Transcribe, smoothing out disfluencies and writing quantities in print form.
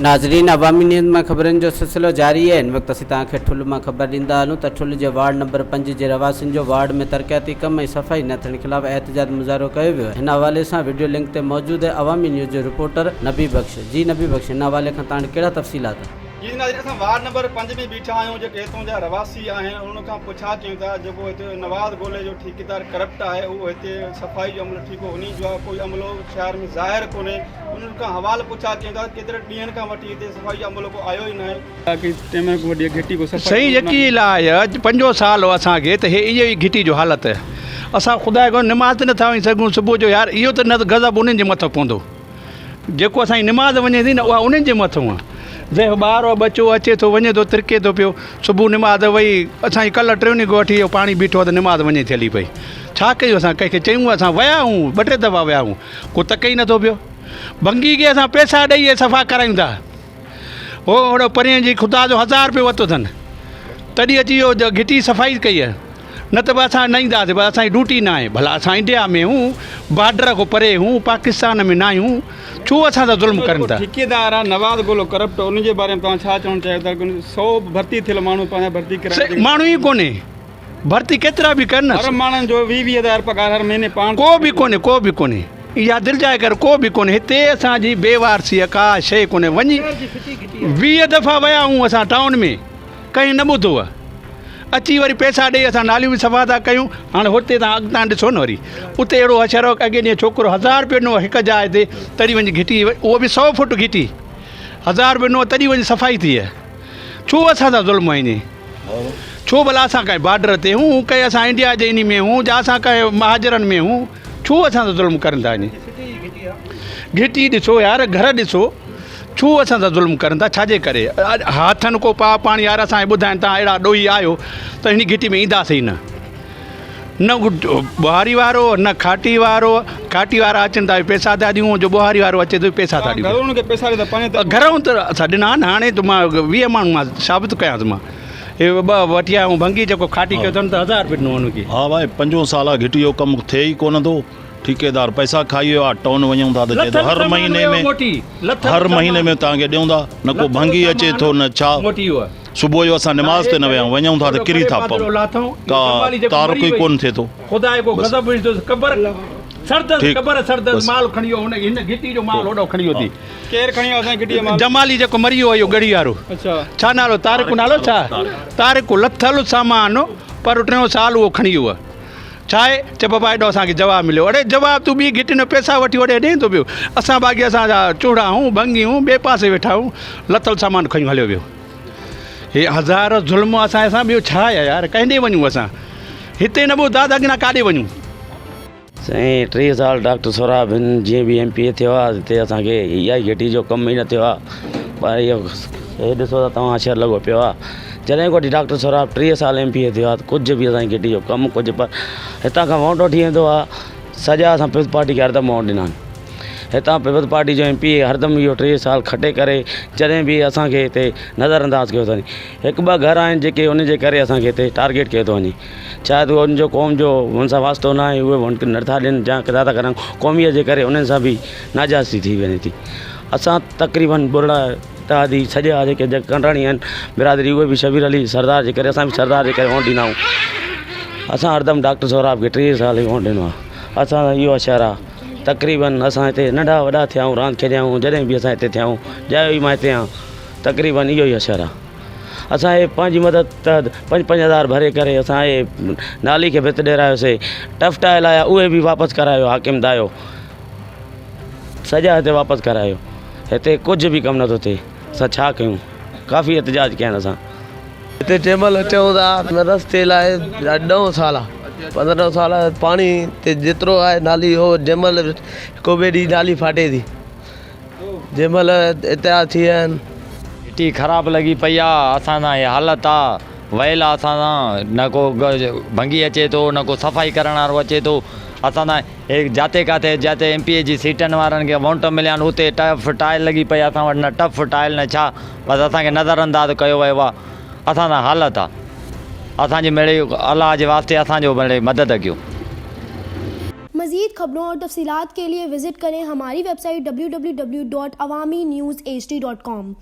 ناظرين عوامي نيوز مان خبرن جو سلسلو جاري آهي هن وقت اسين توهان کي ٺل مان خبر ڏيندا هلون ته ٺل جي وارڊ نمبر پنج جي رهواسين جو وارڊ ۾ ترقياتي ڪم ۽ صفائي نه ٿيڻ خلاف احتجاج مظاهرو ڪيو ويو هن حوالي سان وڊيو لنڪ تي موجود آهي عوامي نيوز جو رپورٽر نبي بخش جي نبي بخش هن حوالي کان توهان وٽ ڪهڙا تفصيلات آهن. جي ناظرين اسان وارڊ نمبر پنج ۾ بيٺا آهيون جيڪي هتون جا رهواسي آهن انهن کان پڇا ڪيون ٿا جيڪو هتي نواز گولي جو ٺيڪيدار ڪرپٽ آهي اهو هتي صفائي جو عملو ٺيڪو انهي جو آهي ڪوئي عملو شهر ۾ ظاهر ڪونهي انهن کان حوال پڇا ڪيون ٿا ڪيترن ڏينهن کان وٺي هتي صفائي جو عملو ڪو آيو ئي ناهي. سائين يقين آهي اڄ پنجون سال هو اسان کي ته هي اهو ئي گهٽي جو حالت اسان خدا جي قسم نماز تي نٿا وڃي سگهون صبح جو يار اهو ته نه غضب انهن جي مٿان پوندو. جيڪو اسان جي نماز وڃي ٿي نه اها انهن جي مٿون آ. جنهن ٻار ٻچو اچي ٿو وڃي ٿو ترڪي ٿو پيو صبح نماز وئي اسان جي ڪلهه ٽيون ڏينهن کان وٺي اهو پاڻي بيٺو آ ته نماز وڃي ٿي هلي پئي ڇا ڪيون اسان ڪنهن کي چيون اسان ويا آهيون ٻه ٽي دفعا ويا آهيون ڪو تڪي ئي نٿو پيو ڀنگي کي اسان پئسا ڏئي صفا ڪرايون ٿا هو هوڏو پرين جي خدا جو هزار روپيو ورتو اٿن تڏهن اچي اهو گهٽي صفائي ڪئي آهي نه ته به اسان نه اينداسين پر اسان جي ڊيوٽي نه آهي ڀلا اسان انڊيا ۾ هون بارڊر کان پري هون پاڪستان ۾ نه آهيون ڇو اسان سان ظلم ڪرن ٿا. ٺيڪيدار آ نواز گولو ڪرپٽ ان جي باري ۾ توهان ڇا چوڻ چاهيو ٿا سو ڀرتي ٿيل ماڻهو پنهنجا ڀرتي ڪرائين ماڻهو ئي ڪونهي ڀرتي ڪيترا به ڪن هر ماڻهن جو ويهه ويهه هزار پگهار هر مهيني پاڻ ڪو به ڪونهي ڪو به ڪونهي اها دل جاء ڪر ڪو به ڪونهي هتي اسان جي بي وارثي ڪا شيء ڪونهي وڃي 20 دفعا ويا آهيون اسان ٽائون ۾ ڪنهن نه ٻڌو آهي اچي وري پئسا ڏئي اسان ناليون به صفا ٿا ڪيون هاڻي هتي تان اڳتان ڏسو نه وري اتي اهڙو حشر هو اڳي ڏينهن ڇوڪرو هزار روپيو ڏنو هڪ جاء تي تڏهن وڃي گهٽي اهو به سو فوٽ گهٽي هزار روپيو ڏنو تڏهن وڃي صفائي ٿي آهي ڇو اسان سان ظلم آهي ائين ڇو ڀلا اسان ڪنهن بارڊر تي هون ڪنهن اسان انڊيا جي انهي ۾ هون جا اسان ڪنهن مهاجرن ۾ هون ڇو اسان سان ظلم ڪرن ٿا ائين گهٽي ڏسو يار گهر ڏسو ڇو اسان سان ظلم ڪرن ٿا ڇاجي ڪري هاٿن ڪو پاء پاڻي يار اسان کي ٻڌائن تان اهڙا ڏوهي آهيو ته هن گهٽي ۾ اينداسين ئي نه نه ٻهاري وارو نه کاٽي وارو کاٽي وارا اچن ٿا پئسا ٿا ڏيون جو ٻهاري وارو اچي ٿو پئسا ٿا ڏيون گهرون ته اسان ڏنا آهن هاڻي ته مان 20 ماڻهو مان ثابت ڪيان ٿو مان هي ٻه وٺي آيو آهيان ڀنگي جيڪو کاٽي ڪيو اٿن ته هزار روپيا ڏنو هن کي. ها ڀائي پنجون سال آ گهٽي جو ڪم ٿئي ئي ڪونه ٿو ٺيڪيدار پئسا کائي ويو آ ٽون وڃون ٿا ته چئي ٿو هر مهيني ۾ هر مهيني ۾ توهان کي ڏيون ٿا نه ڪو ڀنگي اچي ٿو نه ڇا صبح جو اسان نماز تي نه ويا آهيون وڃون ٿا ته ڪري ٿا پئون ڪا تعارف ئي ڪونه ٿئي ٿو بس ٺيڪ بس. ڪير کڻي ويو اسان جي گهٽي جو مال؟ جمالي جيڪو مري ويو اهو ڳڙهي وارو ڇا نالو طارق نالو ڇا طارق لٿل سامان پر ٽيون سال اهو کڻي ويو ڇا آهي چي بابا ايڏو اسان کي جواب مليو اڙي جواب تون ٻي گهٽي ۾ پئسا وٺي اوڏي ڏين ٿو پيو اسان باقي اسان جا چوڙا هون ڀنگي هون ٻئي پاسي ويٺا هون لٿل سامان کڻي هليو ويو هي هزار ظلم اسان سان ٻيو ڇا آهي يار ڪنهن ڏي وڃون اسان هتي نه ٻڌا ته اڳنا ڪاڏي وڃون. سائين 30 سال ڊاڪٽر سهراب هن جيئن به ايم پي اي ٿيو آهي هتي اسان کي اها ئي گهٽي جو ڪم ئي نه ٿيو آهي پر اهو هي ڏسو ته توهان حشر لڳو پيو آهي جڏهن کان وٺي ڊاڪٽر سهراب 30 سال ايم پي اي ٿيو آهي ڪجهه به اسان جي گهٽي جو ڪم ڪجهه پر هتان کان ووٽ وٺي ويندو آهي سڄا اسان پيپلز پارٽي کي هردم ووٽ ڏنا آهن هتان پيپلز پارٽي جو ايم پي اي هردم اهو 30 سال کٽي ڪري جڏهن به اسان کي هتي نظر انداز ڪيو اٿن هڪ ٻه گهر آهن جيڪي ان جي ڪري اسان کي هتي ٽارگيٽ ڪيو ٿو وڃي شايد اهو ان جو قوم جو ان سان واسطو نه آهي اهي ووٽ نٿا ڏين يا ڪٿا ٿا ڪرن قوميت جي ڪري انهن سان به ناجائزي ٿي وڃي ٿي اسان تقريبن ٻرڙا اتحادي سڄا جيڪي ڪنڊراڻي آهن برادري اهي به شبير علي سردار جي ڪري اسان به سردار جي ڪري ووٽ ڏيندا آهيون اسان هردم ڊاڪٽر سهراب کي 30 سال ووٽ ڏنو آهي اسان جو اهو اشار آهي تقريبن اسان هتي ننڍا وڏا ٿيا آهيون راند کيڏيا آهيون جڏهن به اسان هتي ٿيا آهيون ڄايو ئي مان هتي آهيان تقريبن اهو ئي اشار آهي اسان اهي پنهنجي مدد تحت پنج پنج هزار ڀري ڪري اسان اهي نالي کي ڀت ڏيرايوسي ٽف ٽائل آيا اهي به واپس ڪرايو حاڪم دايو سڄا هتي واپس ڪرايو هتي ڪجهه به ڪم نٿو ٿئي اسان ڇا ڪيون ڪافي احتجاج ڪيا آهن اسان. هتي جنهن مهل اچون ٿا هن رستي لاء ڏهه سال 15 سال پاڻي تي جيترو آهي نالي هو جنهن مهل هڪ ٻئي ڏينهن نالي ڦاٽي ٿي جنهن مهل اتحاد ٿي ويا آهن. گهٽي خراب لڳي پئي آ اسان سان هي حالت آ ويل آ اسان سان نه ڪو ڀنگي اچي ٿو نه ڪو صفائي ڪرڻ وارو اچي ٿو اسان سان هي جاتي ڪاٿي جاتي ايم پي اي جي سيٽن وارن کي وونٽ مليا آهن اتي ٽف ٽائل لڳي پئي آ اسان وٽ نه ٽف ٽائل نه ڇا بس اسان کي نظر انداز ڪيو ويو آ اسان سان حالت آ اسان جي مڙئي الله جي واسطي اسان جو مڙئي مدد ڪيو. मज़ीद खबरों और तफसीलात के लिए विज़िट करें हमारी वेबसाइट www.awamiNewsHD.com।